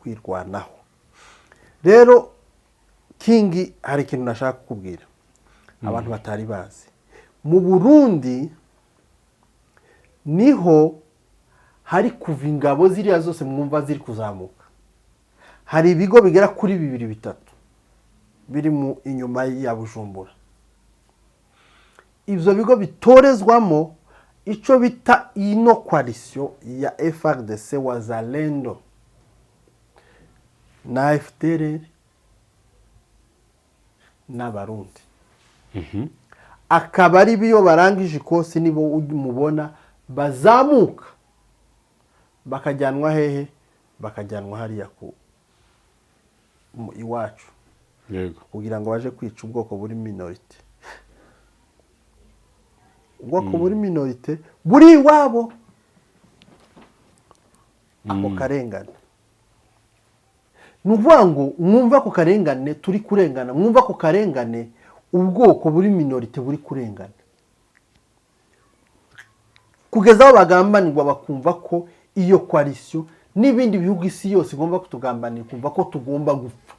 Kwirwanaho rero, King, hari ikintu nashaka kukubwira abantu batari bazi. Mu Burundi niho hari kuva ingabo ziriya zose mwumva ziri kuzamuka. Hari ibigo bigera kuri bibiri, bitatu biri mu inyuma ya Bujumbura. Ibyo bigo bitorezwamo icyo bita ino coalition ya FARDC, Wazalendo na FDLR n'Abarundi, akaba ari biyo barangije ikosi nibo mubona bazamuka bakajyanwa hehe? Bakajyanwa hariya ku iwacu kugira ngo baje kwica ubwoko buri minorité, ubwoko buri minorité buri iwabo. Ako karengane, ni ukuvuga ngo mwumve ako karengane turi kurengana, mwumve ako karengane ubwoko buri minorité buri kurengana, kugeza aho bagambanirwa bakumva ko iyo coalition n'ibindi bihugu, isi yose igomba kutugambanira, kumva ko tugomba gupfa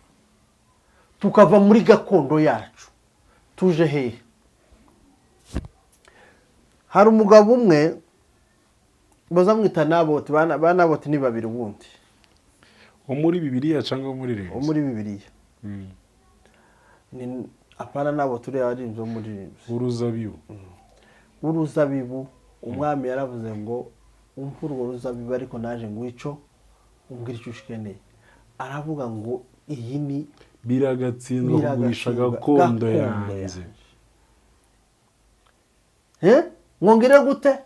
tukava muri gakondo yacu. Tuje hehe? Hari umugabo umwe bazamwita Naboti. Ba Naboti ni babiri ubundi. Wo muri Bibiliya cyangwa wo muri Wo Leta? muri Bibiliya. Ni apana Naboti uriya waririmbye wo muri Uruzabibu. W'uruzabibu. Umwami yaravuze ngo: "Umpe urwo ruzabibu, ariko naje ngo ico umbwire icyo ukeneye." Aravuga ngo iyi ni Biragatsindwa kugurisha Biragatsindwa gakondo gakondo yanjye. Yanjye. Eh? Mwongere gute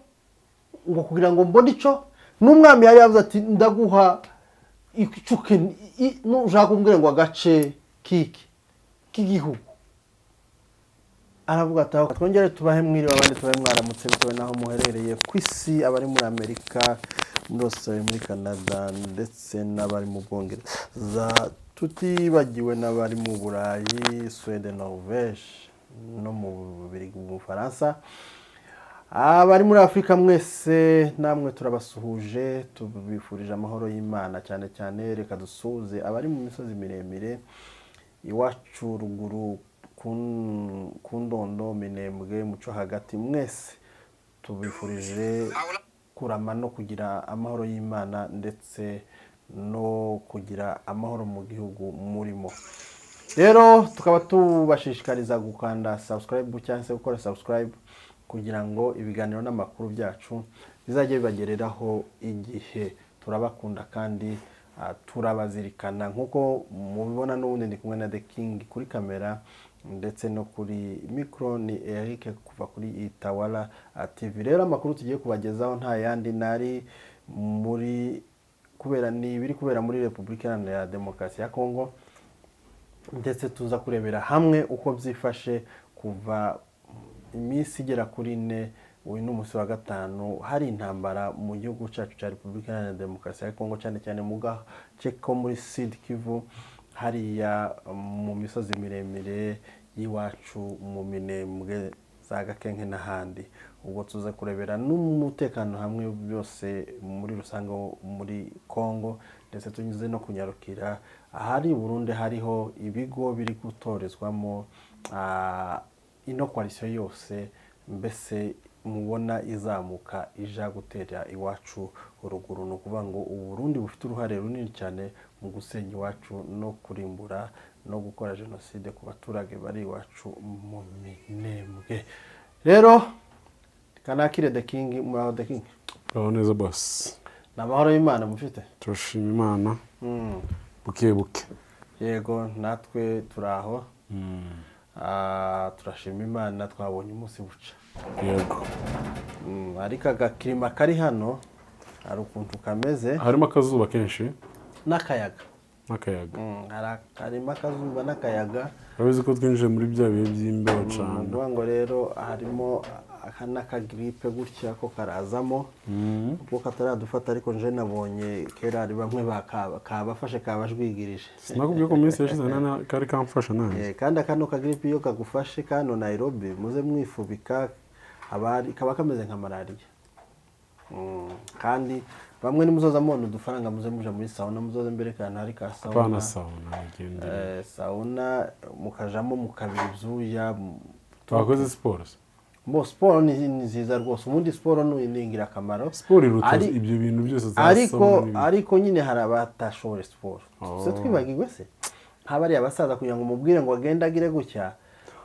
ngo kugira ngo mbone ico? N'umwami yari yavuze ati: "Ndaguha icyo ukeneye, nushaka umbwire ngo agace kiki k'igihugu." Aravuga ati: "Aho twongere tubahe mwiriwe, abandi tubahe mwaramutse, bitewe n'aho muherereye ku isi." Abari muri Amerika, muri Australia, muri Canada, ndetse n'abari mu Bwongereza, tutibagiwe n'abari mu Burayi, Suède, Norvège no mu Bubiligi, mu Bufaransa, abari muri Afurika mwese namwe turabasuhuje, tubifurije amahoro y'Imana. Cyane cyane reka dusuhuze abari mu misozi miremire iwacu ruguru ku Ndondo, Minembwe, Muco hagati, mwese tubifurije kurama no kugira amahoro y'Imana, ndetse no kugira amahoro mu gihugu murimo. Rero tukaba tubashishikariza gukanda subscribe cyangwa se gukora subscribe kugira ngo ibiganiro n'amakuru byacu bizajye bibagereraho igihe. Turabakunda kandi turabazirikana. Nk'uko mubibona, n'ubundi ndi kumwe na The King kuri kamera ndetse no kuri mikoro ni Eric kuva kuri Itawala TV. Rero amakuru tugiye kubagezaho nta yandi nari muri kubera ni ibiri kubera muri Repubulika Iharanira Demokarasi ya Kongo, ndetse tuza kurebera hamwe uko byifashe kuva iminsi igera kuri 4, uyu ni umunsi wa gatanu, hari intambara mu gihugu cyacu cya Repubulika Iharanira Demokarasi ya Kongo, cyane cyane mu gace ko muri Sud Kivu, hariya mu misozi miremire y'iwacu mu Minembwe, za Gakenke n'ahandi. Ubwo tuza kurebera n'umutekano hamwe byose muri rusange wo muri Congo, ndetse tunyuze no kunyarukira ahari i Burundi, hariho ibigo biri gutorezwamo ino coalition yose mbese mubona izamuka ija gutera iwacu ruguru. Ni ukuvuga ngo Uburundi bufite uruhare runini cyane mu gusenya iwacu no kurimbura no gukora jenoside ku baturage bari iwacu mu Minembwe. Rero kanakire The King. Muraho, The King? Uraho neza, boss. Ni amahoro y'Imana mufite? Turashima Imana buke buke. Yego, natwe turi aho. Turashima Imana, twabonye umunsi buca. Ariko agakirima kari hano hari ukuntu kameze. Harimo akazuba kenshi. N'akayaga. N'akayaga. Harimo akazuba n'akayaga. Urabizi ko twinjiye muri bya bihe by'imbeho Ni cyane. ukuvuga ngo rero harimo aka n'akagiripe gutya ko karazamo, ubwo kataradufata, ariko nje nabonye kera hari bamwe kabafashe kabajwigirije. Sinakubwiye ko mu minsi yashize kari kamfasha nanjye? Kandi akano kagiripe iyo kagufashe kano Nairobi, muze mwifubika, kaba kameze nka malariya. Kandi bamwe nimuzoza mubona udufaranga, muze muja muri sauna, muzoze mbereka ahantu hari ka sauna. Apana sauna, igendere. Sauna mukajamo mukabira ibyuya. Twakoze siporo se? Bo siporo ni nziza rwose. Ubundi siporo ni ingirakamaro. Siporo iruta ibyo bintu byose za ariko sauna n'ibindi. Ariko nyine hari abatashoboye siporo. Oh. Se twibagirwe se nk'abariya basaza, kugira ngo umubwire ngo agende agire gutya,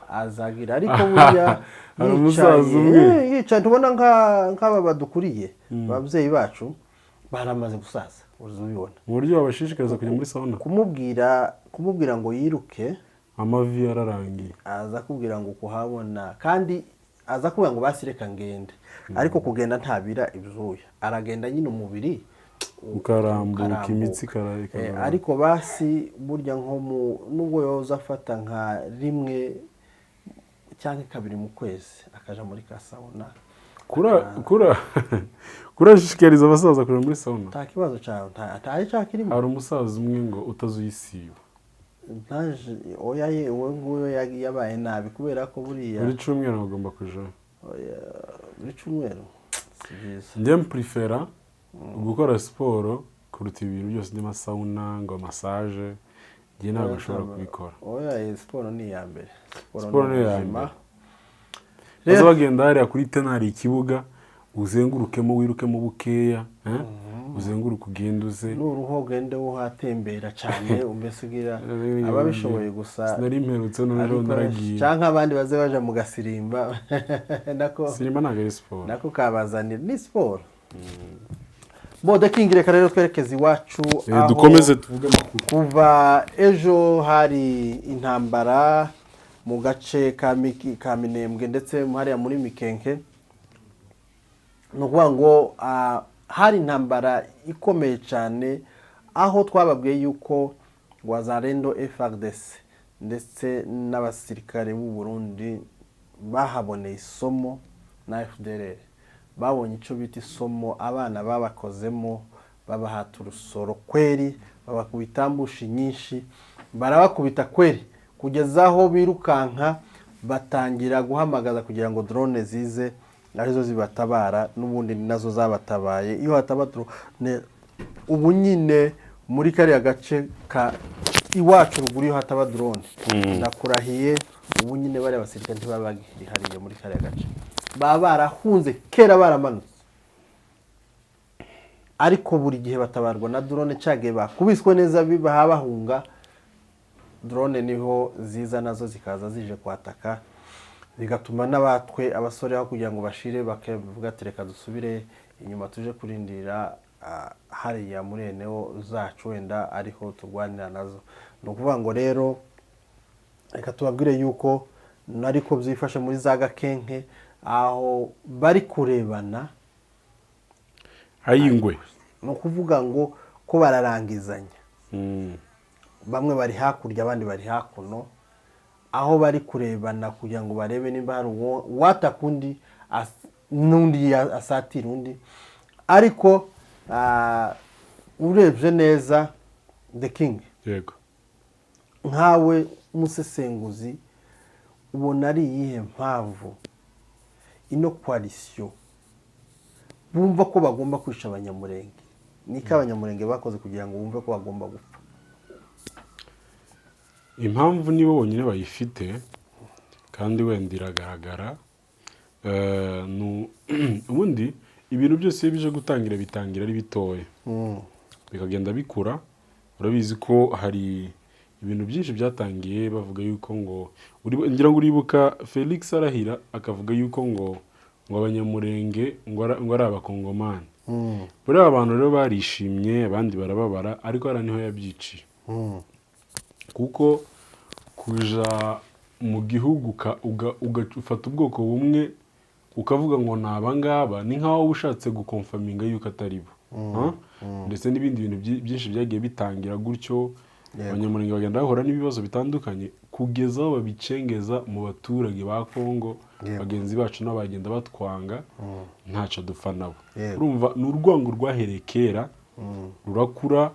azagira, ariko burya Hari umusaza umwe. Yicaye tubona nk'aba badukuriye, ababyeyi bacu baramaze gusaza, uzi ubibona. Mu buryo babashishikariza kujya muri sauna. Kumubwira ngo yiruke, amavi yararangiye. Aza kubwira ngo kuhabona, kandi aza kubwira ngo basi reka ngende, ariko kugenda ntabira ibyuya, aragenda nyine umubiri ukarambuka. Ukarambuka. Imitsi ikagororoka. Ariko basi burya nko mu nubwo yoza afata nka rimwe cyangwa kabiri mu kwezi akaja muri ka sauna. Kurashishikariza abasaza kujya muri sauna. Nta kibazo cyawe, nta cyaha kirimo. Hari umusaza umwe ngo utazuyisiba. Ntaje, oya ye, uwo nguwo yabaye nabi kubera ko buriya Buri cyumweru bagomba kujayo. Oya, buri cyumweru si byiza. Njye mpurifera gukora siporo kuruta ibintu byose by'amasauna ngo massage, njye ntabwo nshobora kubikora. Oya, siporo ni iya mbere. Siporo ni iya ubuzima. mbere. Baza bagenda hariya kuri tena, hari ikibuga, uzengurukemo, wirukemo bukeya, eh? Uzenguruke ugende uze. N'uruhu ugende uhatembera cyane, mbese ugira ababishoboye gusa. Sinari mperutse none ejo Ariko naragiye. Cyangwa abandi baze baja mu gasirimba nako. Sinema ntabwo ari siporo. Nako kabazanira ni siporo. Bo The King, reka rero twerekeze iwacu. Dukomeze tuvuge amakuru. Kuva ejo hari intambara mu gace ka Minembwe, ndetse hariya muri Mikenke. Ni ukuvuga ngo hari intambara ikomeye cyane, aho twababwiye yuko Wazalendo, FARDC ndetse n'abasirikare b'u Burundi bahaboneye isomo, na FDLR babonye icyo bita isomo. Abana babakozemo, babahata urusoro kweri, babakubita ambushi nyinshi, barabakubita kweri kugeza aho birukanka, batangira guhamagaza kugira ngo drone zize arizo zibatabara. N'ubundi ni nazo zabatabaye. Iyo hataba drone ubu nyine muri kariya gace ka iwacu ruguru, iyo hataba drone, ndakurahiye, ubu nyine bariya basirikare ntibaba bagihariye muri kariya gace, baba barahunze kera, baramanutse. Ariko buri gihe batabarwa na drone. Cyagiye bakubiswe neza, bibaha bahunga, drone niho ziza nazo zikaza zije kwataka, bigatuma n'abatwe abasore aho kugira ngo bashire bakavuga ati reka dusubire inyuma tuje kurindira hariya muri eneo zacu, wenda ariho turwanira nazo. Ni ukuvuga ngo rero reka tubabwire yuko nariko byifashe muri za Gakenke, aho bari kurebana ayingwe. Ni ukuvuga ngo ko bararangizanya, bamwe bari hakurya, abandi bari hakuno, aho bari kurebana kugira ngo barebe nimba hari uwo wataka undi, n'undi asatira undi. Ariko urebye neza, The King, Yego. nkawe umusesenguzi, ubona ari iyihe mpamvu ino coalition bumva ko bagomba kwica Abanyamurenge? Niko Abanyamurenge bakoze kugira ngo bumve ko bagomba gupfa? Impamvu nibo bonyine bayifite, kandi wenda iragaragara. Ubundi ibintu byose iyo bije gutangira, bitangira ari bitoya, bikagenda bikura. Urabizi ko hari ibintu byinshi byatangiye bavuga yuko ngo ngira ngo uribuka Felix arahira akavuga yuko ngo Abanyamurenge ngo ari Abakongomani. Buriya abantu rero barishimye, abandi barababara, ariko hariya niho yabyiciye, kuko kuja mu gihugu ugafata ubwoko bumwe ukavuga ngo ni abangaba, ni nk'aho uba ushatse guconfirminga yuko atari bo. Huh? Ndetse n'ibindi bintu byinshi byagiye bitangira gutyo. Abanyamurenge bagenda bahura n'ibibazo bitandukanye kugeza aho babicengeza mu baturage ba Kongo. Bagenzi bacu nabo bagenda batwanga, ntacyo dupfa nabo. Urumva ni urwango rwahereye kera, rurakura,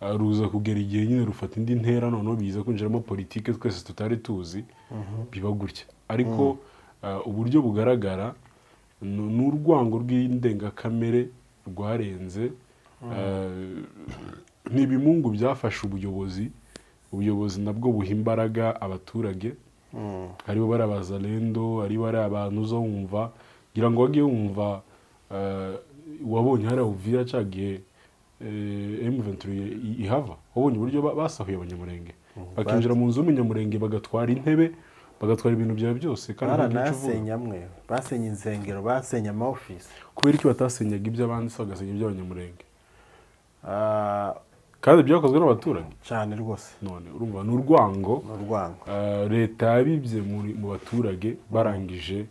ruza kugera igihe nyine rufata indi ntera, noneho biza kwinjiramo politike twese tutari tuzi, biba gutya. Ariko uburyo bugaragara Ni urwango rw'indengakamere rwarenze. Ni ibimungu byafashe ubuyobozi, ubuyobozi nabwo buha imbaraga abaturage, aribo bari abazalendo, aribo ari abantu uza wumva, ngira ngo wagiye wumva, wabonye hariya Uvira cya gihe M23 ihava, wabonye uburyo basahuye Abanyamurenge, bakinjira mu nzu y'Umunyamurenge, bagatwara intebe, bagatwara ibintu byawe byose, kandi ntugire icyo uvuga. Baranasenya mwe, basenye insengero, basenye ama office. Kubera iki batasenyaga iby'abandi se, bagasenya iby'Abanyamurenge? Ah, kandi byakozwe n'abaturage. Cyane rwose. None urumva ni urwango. Ni urwango. Leta yabibye mu baturage, barangije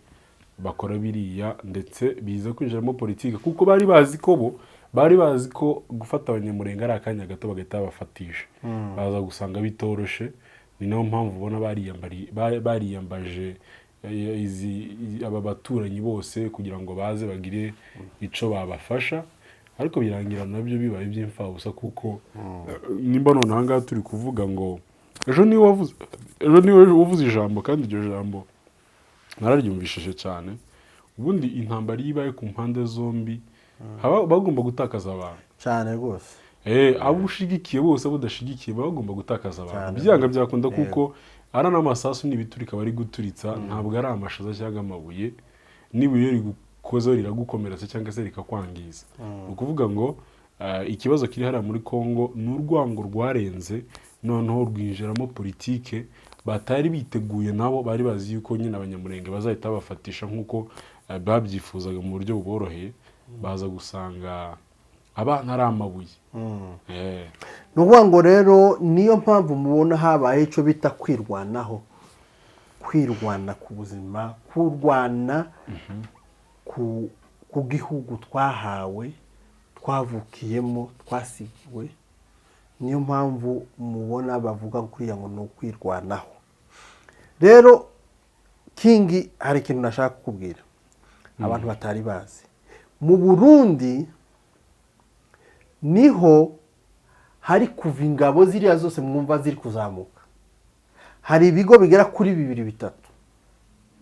bakora biriya, ndetse biza kwinjiramo politiki, kuko bari bazi ko bo bari bazi ko gufata Abanyamurenge ari akanya gato, bagahita babafatisha. Baza gusanga bitoroshe. Ni nayo mpamvu ubona bariyambaje aba baturanyi bose kugira ngo baze bagire ico babafasha, ariko birangira nabyo bibaye iby'imfabusa, kuko nimba none aha ngaha turi kuvuga ngo ejo niwe wavuze ijambo, kandi iryo jambo nararyumvishije cyane. Ubundi intambara iyo ibaye ku mpande zombi, haba bagomba gutakaza abantu. Cyane rwose. Abo ushigikiye bose, abo udashigikiye, baba bagomba gutakaza abantu, Cyane byanga byakunda, rwose. kuko ari n'amasasu n'ibiturika bari guturitsa, ntabwo ari amashaza cyangwa amabuye. N'ibuye rigukozeho riragukomeretsa cyangwa se rikakwangiza. Ni ukuvuga ngo ikibazo kiri hariya muri Congo ni urwango rwarenze, noneho rwinjiramo politike batari biteguye. Nabo bari bazi yuko nyine Abanyamurenge bazahita babafatisha nk'uko babyifuzaga mu buryo buboroheye, baza gusanga abana ari amabuye. Ni ukuvuga ngo rero niyo mpamvu mubona habaye icyo bita kwirwanaho, kwirwana ku buzima, kurwana ku gihugu twahawe, twavukiyemo, twasigiwe. Niyo mpamvu mubona bavuga kuriya ngo ni ukwirwanaho. Rero Kingi, hari ikintu nashaka kukubwira abantu batari bazi. Mu Burundi niho hari kuva ingabo ziriya zose mwumva ziri kuzamuka. Hari ibigo bigera kuri bibiri, bitatu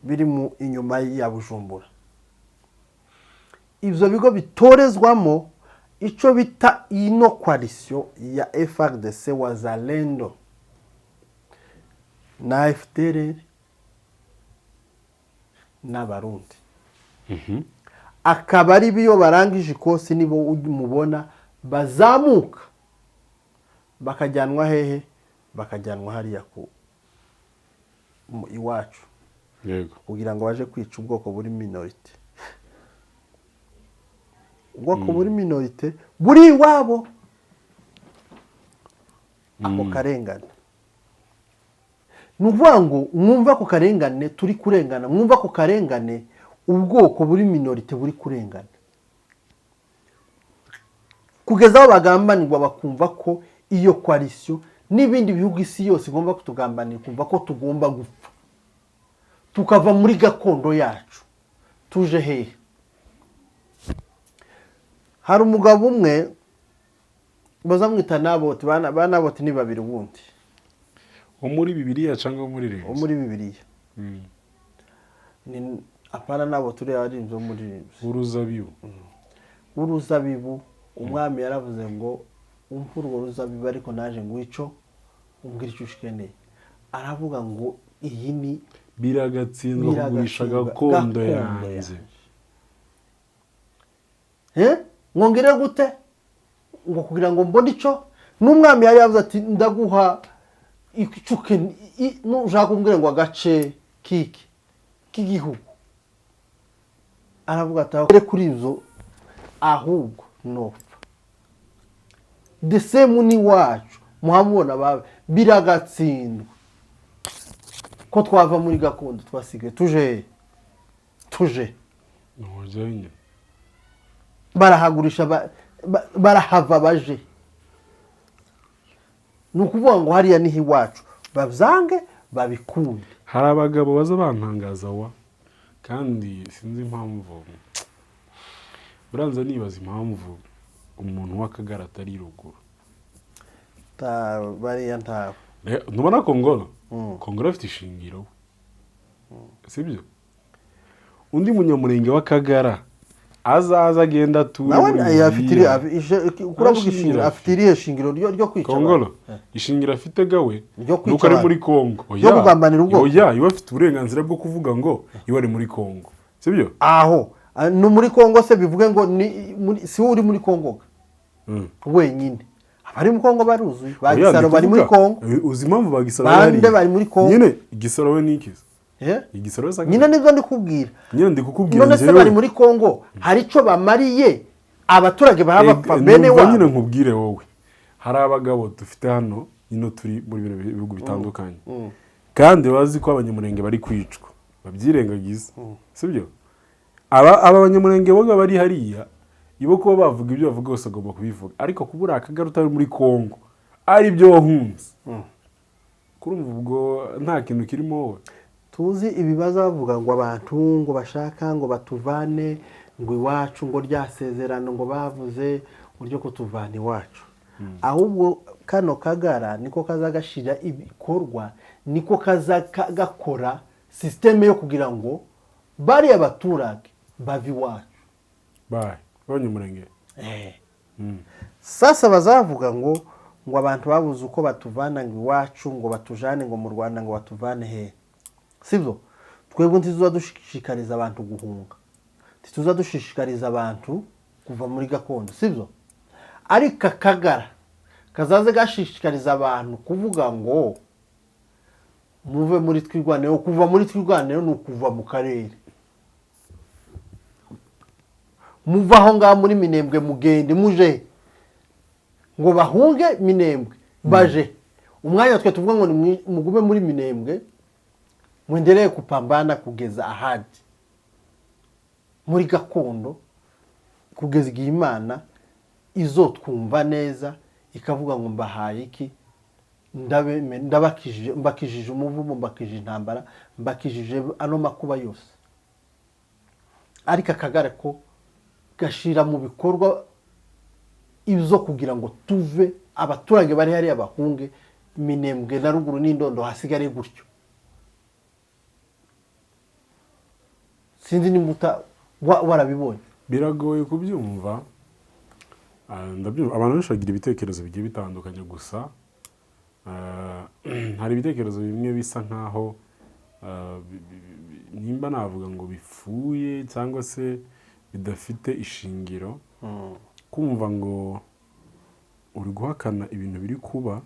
biri mu inyuma ya Bujumbura. Ibyo bigo bitorezwamo icyo bita ino coalition ya FARDC, Wazalendo na FDLR n'Abarundi, akaba ari biyo barangije ikosi nibo mubona bazamuka bakajyanwa hehe? Bakajyanwa hariya ku iwacu kugira ngo baje kwica ubwoko buri minorité, ubwoko buri minorité buri iwabo. Ako karengane, ni ukuvuga ngo mwumva ako karengane turi kurengana, mwumva ako karengane ubwoko buri minorité buri kurengana, kugeza aho bagambanirwa, bakumva ko iyo coalition n'ibindi bihugu, isi yose igomba kutugambanira, kumva ko tugomba gupfa tukava muri gakondo yacu. Tuje hehe? Hari umugabo umwe bazamwita Naboti. Ba Naboti ni babiri ubundi. Wo muri Bibiliya cyangwa wo muri Wo Reviziyo? muri Bibiliya. Ni apana Naboti uriya waririmbye, wo muri W'uruzabibu. W'uruzabibu. Umwami yaravuze ngo umpe urwo ruzabibu, ariko naje ngo ico umbwire icyo ukeneye. Aravuga ngo iyi ni Biragatsindwa kugurisha Biragatsindwa gakondo gakondo yanjye. Yanjye. Eh? Mwongere gute ngo kugira ngo mbone ico? N'umwami yari yavuze ati ndaguha icyo ukeneye, nushaka umbwire ngo agace kiki k'igihugu. Aravuga ati aho kuri izo ahubwo nopfa. The same ni wacu muhamubona babe, biragatsindwa ko twava muri gakondo twasigaye. Tuje, tuje. Ntujyayo nyine. Barahagurisha, barahava baje. Ni ukuvuga ngo hariya niho iwacu, babyange babikunde. Hari abagabo baza bantangaza wa, kandi sinzi impamvu buranza nibaza impamvu umuntu w'Akagara atari ruguru. Bariya ntabo. Ntubona Kongolo? Kongolo afite ishingiro, sibyo? Undi munyamurenge w'Akagara azaza agenda ature Nawe muri afite Uvira. Uravuga Nta ishingiro, shingiro. Afite irihe shingiro ryo kwica Kongolo abantu? Ishingiro afite gawe Ryo kwica nuko ari abantu. muri Kongo. Ryo Oya. kugambanira ubwoko. Oya, iwe afite uburenganzira bwo kuvuga ngo iwe ari muri Kongo, sibyo? Aho ni muri Kongo se, bivuge ngo ni si wowe uri muri Kongo ga wenyine. Abari muri Kongo baruzuye, ba Oya, Gisaro ndi bari muri kuvuga, Kongo. Uzi impamvu ba Gisaro Bande bari hariya? bari muri Kongo. Nyine Gisaro we ni iki? Eh? Igisaro we Nyine nibyo ndi kubwira. Nyine ndi kukubwira None se njyewe. bari muri Kongo, hari icyo bamariye abaturage baba bapfa bene Numva nyine wabo? nkubwire wowe, hari abagabo dufite hano ino turi muri bino bihugu bitandukanye kandi bazi ko Abanyamurenge bari kwicwa, babyirengagiza, sibyo? Aba banyamurenge boga bari hariya, ibo kuba bavuga ibyo bavuga bose agomba kubivuga, ariko kuba uri Akagari utari muri Kongo ari byo wahunze, kurumva ubwo nta kintu kirimo wowe. Tuzi ibibazo bavuga ngo abantu ngo bashaka ngo batuvane ngo iwacu, ngo rya sezerano ngo bavuze ngo ryo kutuvana iwacu. Ahubwo kano Kagara niko kaza gashira ibikorwa, niko kaza gakora système yo kugira ngo bariya baturage bave iwacu. Bayi b'Abanyamurenge. Sasa bazavuga ngo abantu babuze uko batuvana ngo iwacu, ngo batujane ngo mu Rwanda, ngo batuvane hehe, sibyo? Twebwe ntituza dushishikariza abantu guhunga, ntituza dushishikariza abantu kuva muri gakondo, sibyo? Ariko Akagara kazaze gashishikariza abantu kuvuga ngo muve muri Twirwaneho. Kuva muri Twirwaneho ni ukuva mu karere, muva aho ngaho muri Minembwe mugende muje, ngo bahunge Minembwe baje. Umwanya twe tuvuga ngo mugume muri Minembwe, mwendelee kupambana kugeza ahadi muri gakondo, kugeza igihe Imana izotwumva neza ikavuga ngo mbahaye iki, ndabakijije, mbakijije umuvumo, mbakijije intambara, mbakijije ano makuba yose. Ariko Akagara ko gashira mu bikorwa ibyo kugira ngo tuve, abaturage bari hariya bahunge Minembwe na ruguru n'Indondo, hasigare gutyo. Sinzi nimba warabibonye. Biragoye kubyumva. Ndabyumva, abantu benshi bagira ibitekerezo bigiye bitandukanye, gusa hari ibitekerezo bimwe bisa nkaho nimba navuga ngo bipfuye cyangwa se bidafite ishingiro. Kumva ngo uri guhakana ibintu biri kuba,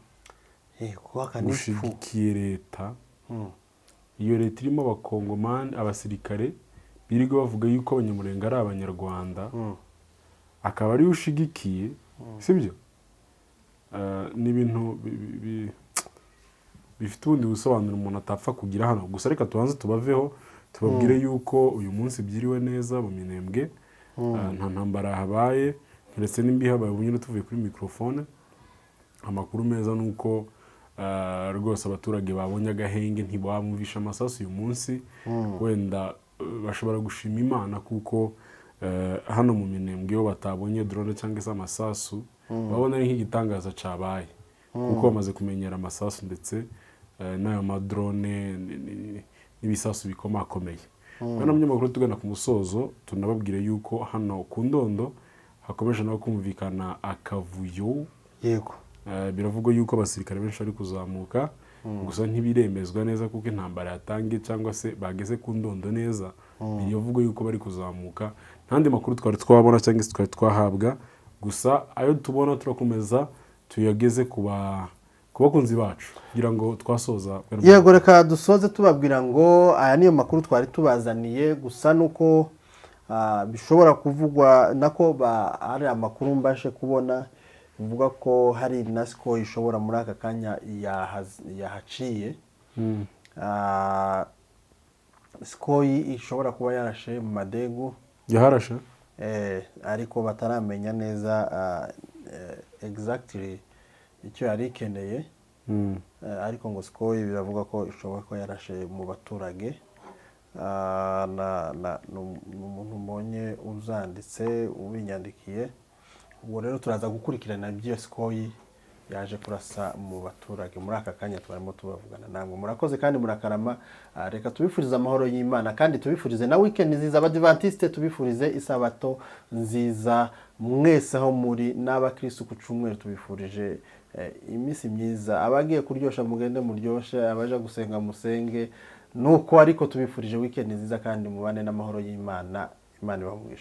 Guhakana ipfu. ushigikiye leta, iyo leta irimo Abakongomani, abasirikare birirwa bavuga yuko Abanyamurenge ari Abanyarwanda, akaba ariyo ushigikiye, sibyo? Ni ibintu bifite ubundi busobanuro umuntu atapfa kugira hano. Gusa reka tubanze tubaveho, tubabwire yuko uyu munsi byiriwe neza mu Minembwe. Nta ntambara habaye, ndetse n'imbi habaye ubu nyine tuvuye kuri mikorofone. Amakuru meza ni uko rwose abaturage babonye agahenge, ntibamvisha amasasu uyu munsi. Wenda bashobora gushima Imana kuko hano mu Minembwe iyo batabonye drone cyangwa se amasasu babona ari nk'igitangaza cyabaye, kuko bamaze kumenyera amasasu ndetse n'ayo madrone n'ibisasu bikomakomeye. Bwana munyamakuru, tugana ku musozo, tunababwire yuko hano ku Ndondo hakomeje naho kumvikana akavuyo. Biravugwa yuko abasirikare benshi bari kuzamuka, gusa ntibiremezwa neza kuko intambara yatangiye cyangwa se bageze ku Ndondo neza. Biravugwa yuko bari kuzamuka, ntandi makuru twari twabona cyangwa se twari twahabwa, gusa ayo tubona turakomeza tuyageze ku bakunzi bacu kugira ngo twasoza. Yego, reka dusoze tubabwira ngo aya niyo makuru twari tubazaniye, gusa nuko bishobora kuvugwa nako ari amakuru mbashe kubona bivuga ko hari nasiko ishobora muri aka kanya yahaciye. Sikoyi ishobora kuba yarashe mu Madegu. Yaharashe. Ariko bataramenya neza exactly icyo yari ikeneye. Ariko ngo Sikoyi biravuga ko ishobora kuba yarashe mu baturage. Ni umuntu mbonye uzanditse ubinyandikiye. Ubwo rero turaza gukurikirana iby'iyo Sikoyi. Yaje kurasa mu baturage. Muri aka kanya twarimo tubavugana namwe. Murakoze kandi murakarama. Reka tubifurize amahoro y'Imana kandi tubifurize na weekend nziza. Abadivantisite tubifurize isabato nziza mwese aho muri, n'abakirisitu ku cyumweru tubifurije iminsi myiza. Abagiye kuryosha mugende muryoshe, abaja gusenga musenge, nuko ariko tubifurije weekend nziza kandi mubane n'amahoro y'Imana. Imana ibahe umugisha.